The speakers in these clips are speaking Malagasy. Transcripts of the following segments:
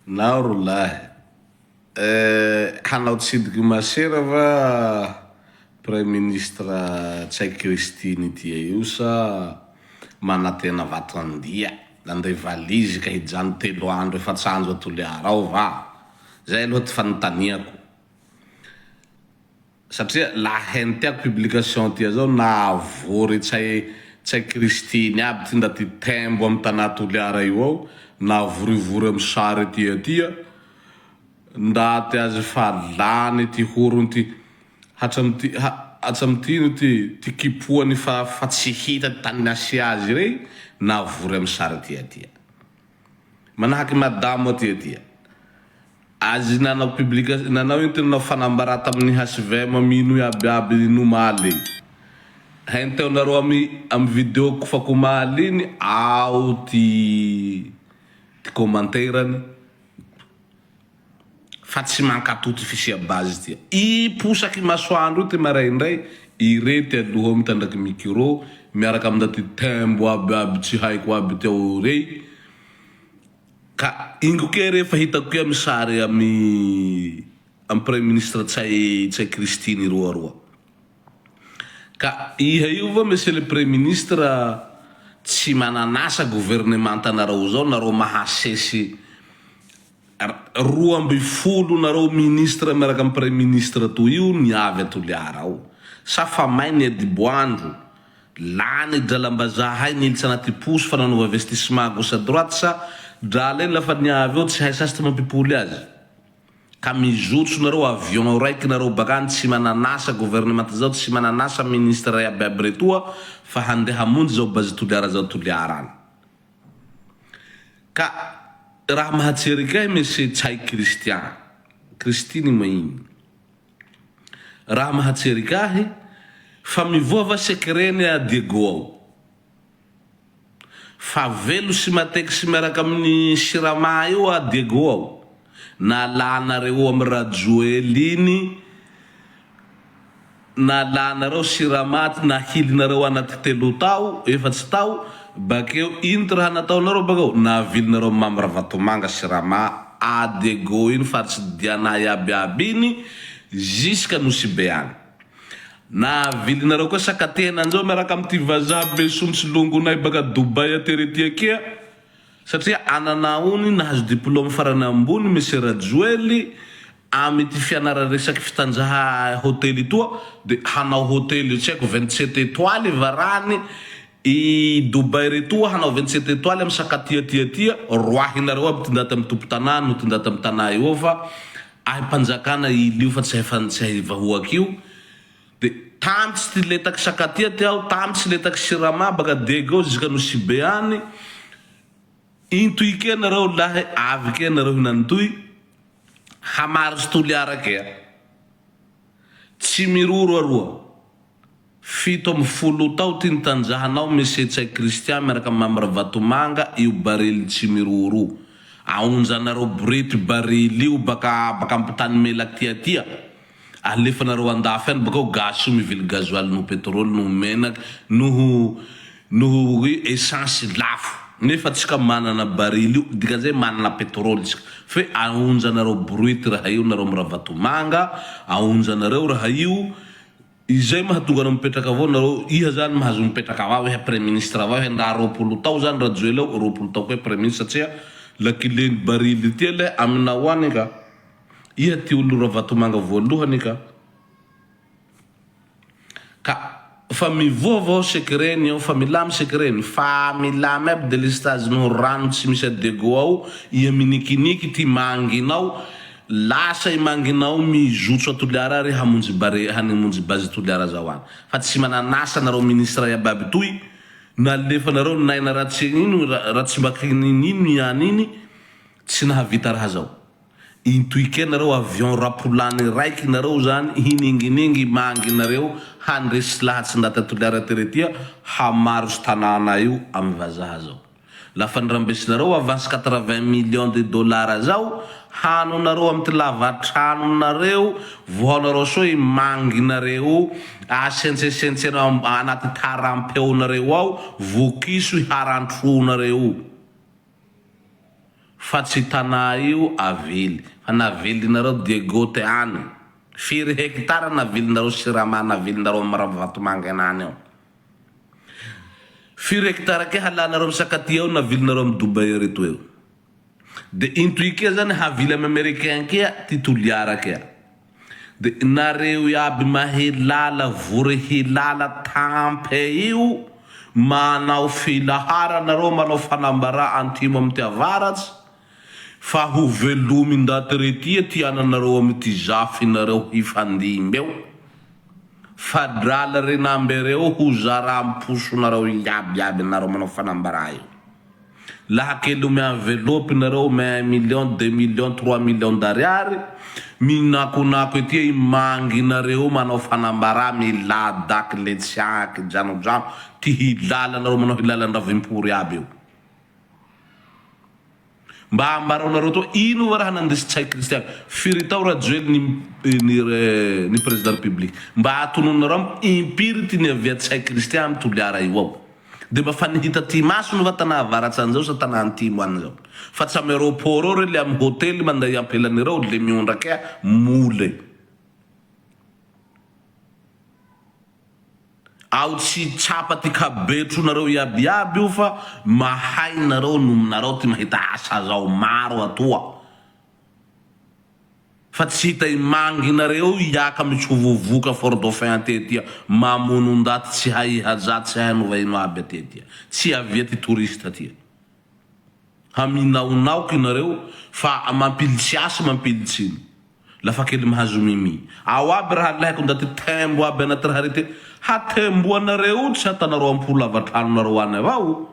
Nao ro lahy eh, hanao tsidiky masera va Praiministra Ntsay Christine ity io sa manantena vato andia nanday valizy ka hijano telo andro efats'andro a Toliara ao va? Zay aloha ty fanontaniako. Satria la hentiako publication tia zao nahavory tsay tsay Christine aby ty ndaty tembo am tanà Toliara io ao nahavorivory am sary aty aty ndaty azy fa lany ty horony ty hatram ty hatram ty ino ty ty kipohany fa fa tsy hita ty tany nasia azy rey nahavory am sary aty aty manahaky madamo aty aty Azy nanao publication nanao ino ty nanao fanambarà tamin'ny hvm mino iaby iaby iny omaly iny. Henteonareo amy amy video ko fako omaly iny ao ty ty commentaire-ny fa tsy mankato ty fisia base ty. I posaky masoandro io ty maraindray ire ty aloha ao mitandraky micro miaraka amy ndaty tembo aby aby tsy haiko aby ty ao rey. Ka ingo kea re fa hitako kea misary amy amy praiministra Ntsay Ntsay Christine roaroa. Ka iha io va monsieur le praiministre tsy manan'asa gouvernementanareo zao nareo mahasesy 12 nareo ministre miaraka amy praiministre toy io niavy a Toliara ao. Sa fa may ny adiboandro Lany dralam-bazaha hay nilitsy anaty posy fa nanova investissement à gauche à droite sa drala iny lafa niavy eo tsy hay sasy ty mampipoly azy? Ka mizotso nareo avion raiky nareo bakany tsy manan'asa gouvernement zao tsy manan'asa ministre iaby aby retoa fa handeha hamonjy zao base toliara zao toliara any. Ka raha mahatseriky ahy monsieur Ntsay Christian, Christine moa igny. Raha mahatseriky ahy fa mivoha va secret ny a Diego ao? Fa velo sy matex miaraka amin'ny sirama io a Diego ao? Nalanareo am Rajoeliny nalanareo sirama nahilinareo anaty telo tao efatsy tao bakeo ino ty raha nataonareo bakeo? Navilinareo Mamy Ravatomanga sirama A Diego iny faritsy Diana iaby iaby iny ziska Nosy Be any. Nahavilinareo koa sakatehina anzao miaraka amty vazaha be somotsy longonay baka Dubai aty retia kea satria ananaony nahazo diplôme farany ambony Monsieur Rajoely amity fianara resaky fitanjaha hotely toa de hanao hotely tsy haiko 27 étoiles varany I Dubai retoa hanao 27 étoiles am sakatia tia tia, roahinareo aby ty ndaty am tompo-tanà noho ty ndaty am tanà io ao fa ahy mpanjakana ily io fa tsy hay tsy hay vahoaky io, de tamitsy ty letaky sakatia ty aho, tamitsy letaky sirama baka dego ao ziska nosibe any, intoy kea nareo lahy avy kea nareo hinany toy, hamaritry toliara kea, tsy miroro aroa. 17 tao ty nitanjahanao Monsieur Ntsay Christian miaraka am Mamy Ravatomanga io baril Tsimiroro. Aonjanareo borety baril io baka baka ampitany melaky ty aty alefanareo andafy any bakao gasy io mivily gasoil noho petrole noho menaky noho noho essence lafo nefa tsika manana baril io dikan'izay manana petrole tsika fe aonjanareo borety raha io nareo am Ravatomanga aonjanareo raha io Izay mahatonga anao mipetraka avao nareo iha zany mahazo mipetraka avao iha praiministre avao iha ndra 20 tao zany rajoel ao 20 tao koa iha praiministre satria lakileny baril ity le aminao any ka iha ty olo ravatomanga voalohany ka ka fa mivoha vao secret ny ao fa milamy secret ny fa milamy aby delestage noho rano tsy misy adego ao iha minikiniky ty manginao Lasa i Manginao mizotso a Toliara ary hamonjy bare hamonjy base Toliara zao any fa tsy manan'asa nareo ministre iaby aby toy nalefanareo Naina Ratsignino Ratsimbakininino ihany iny tsy nahavita raha zao intoy kea nareo avion rapolany raiky nareo zany hininginingy manginareo handresy lahatsy ndaty a Toliara teretia hamaro tanàna io amy vazaha zao. Lafa nirambesinareo avance 80 millions de dollars zao, hanonareo amity lava-tranonareo, vohaonareo soa i manginareo, asentsesentseno anaty tarampeonareo ao, vokiso i harantronareo. Fa tsy tanà io avily. Fa navilinareo Diego te any. Firy hectare navilinareo Sirama navilinareo am Ravatomanga enany ao. Firy hectare kea halanareo am Sakatia ao navilinareo am Dubaï retoa eo. De intoy kea zany havily am Americain kea ty Toliara kea. De nareo iaby mahilala vory hilala tampe io manao filahara nareo manao fanambara antimo amity avaratsy fa ho velomy ndaty retia ty ananareo amity zafinareo hifandimby eo fa drala rinambe reo ho zaram-posonareo iaby iaby nareo manao fanambara io. Laha kely omea enveloppe nareo omea un million, deux millions, trois millions d'ariary, minakonako ety i mangy nareo manao fanambara miladaky le tsy aky janojano ty hilala nareo manao hilalan-dravimpory aby io. Mba ambarao nareo toa ino va raha nandesy Ntsay Christian firy tao Rajoely ny ny président république mba atononareo amiko impiry ty niavia Ntsay Christian am Toliara io ao. De mba fa nihita ty masony va tanà avaratsa anzao sa tanà antimo any zao? Fa tsy amy aeroport eo re le amy hotely manday ampelany reo le miondrake mole. Ao tsy tsapa ty kabetro nareo iaby iaby io fa mahay nareo nominareo ty mahita asa zao maro atoa. Fa tsy hita i manginareo hiaka mitsovovoka fort dauphin aty aty mamono ndaty tsy hay haja tsy hay hanova ino aby aty aty tsy avia ty touriste aty haminaonaoky nareo fa mampilitsy asy mampilitsy ino lafa kely mahazo mimi ao aby rahalahiko ndaty tembo aby anaty raha rety hatemboanareo tsy atanareo ampo lava tranonareo any avao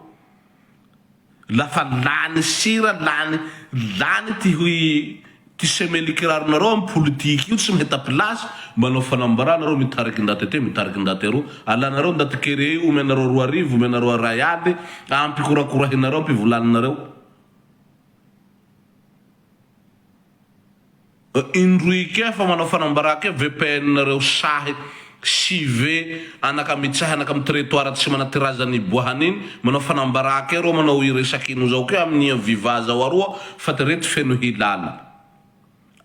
Lafa lany sira lany lany ty ty semely kiraronareo am politique io tsy mahita place manao fanambarana nareo mitariky ndaty aty mitariky ndaty aroa alanareo ndaty kere io omenareo 2000 omenareo ray aly ampikorakorahinareo ampivolaninareo Indroy kea fa manao fanambarà kea VPN nareo sahy CV anaka mitsahy anaka am tretoara tsy mana ty razany iboahany iny manao fanambarà kea reo manao iresaky ino zao kea aminia viva zao aroa fa ty reto feno hilala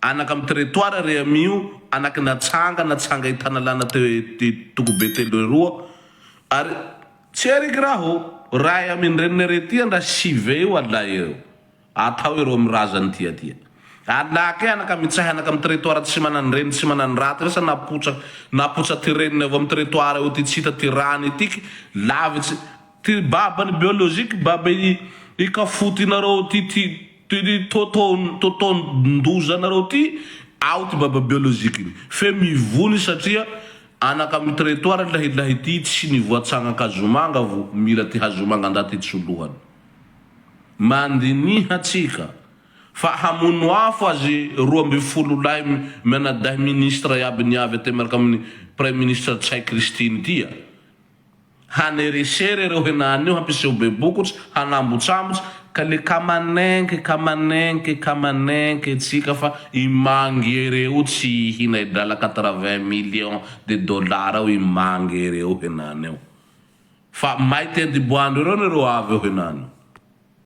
anaka am tretoara re amio anaky natsanga natsanga i tanalana te tokobe telo eroa ary tsy eriky raho ray amindreniny retia ndra CV io alay eo. Atao ireo am razany tia tia. Allah kay anaka mitsahy anaka am tretoara tsy manan reny tsy manan raty resa napotsa napotsa ty reniny avy am tretoara eo ty tsy hita ty rany tiky lavitsy ty babany biologique baba i i kafoty nareo ty ty ty toto toton ndoza nareo ty ao ty baba biologique ny fe mivony satria anaka am tretoara lahilahy ty tsy nivoatsagna kazomanga vo mila ty hazomanga ndaty itsolohany. Mandiniha tsika fa hamono afo azy 12 lahy mianadahy ministre iaby niavy aty miaraka aminy praiministre Ntsay Christine ty a! Haneresery ereo henany io hampiseho be bokotsy hanambotsambotsy ka le ka manenky ka manenky ka manenky tsika fa i mangy ereo tsy hihina hidrala quatre-vingts millions de dollars ao i mangy ereo henany eo fa may ty andiboandro ereo nareo avy eo henany eo.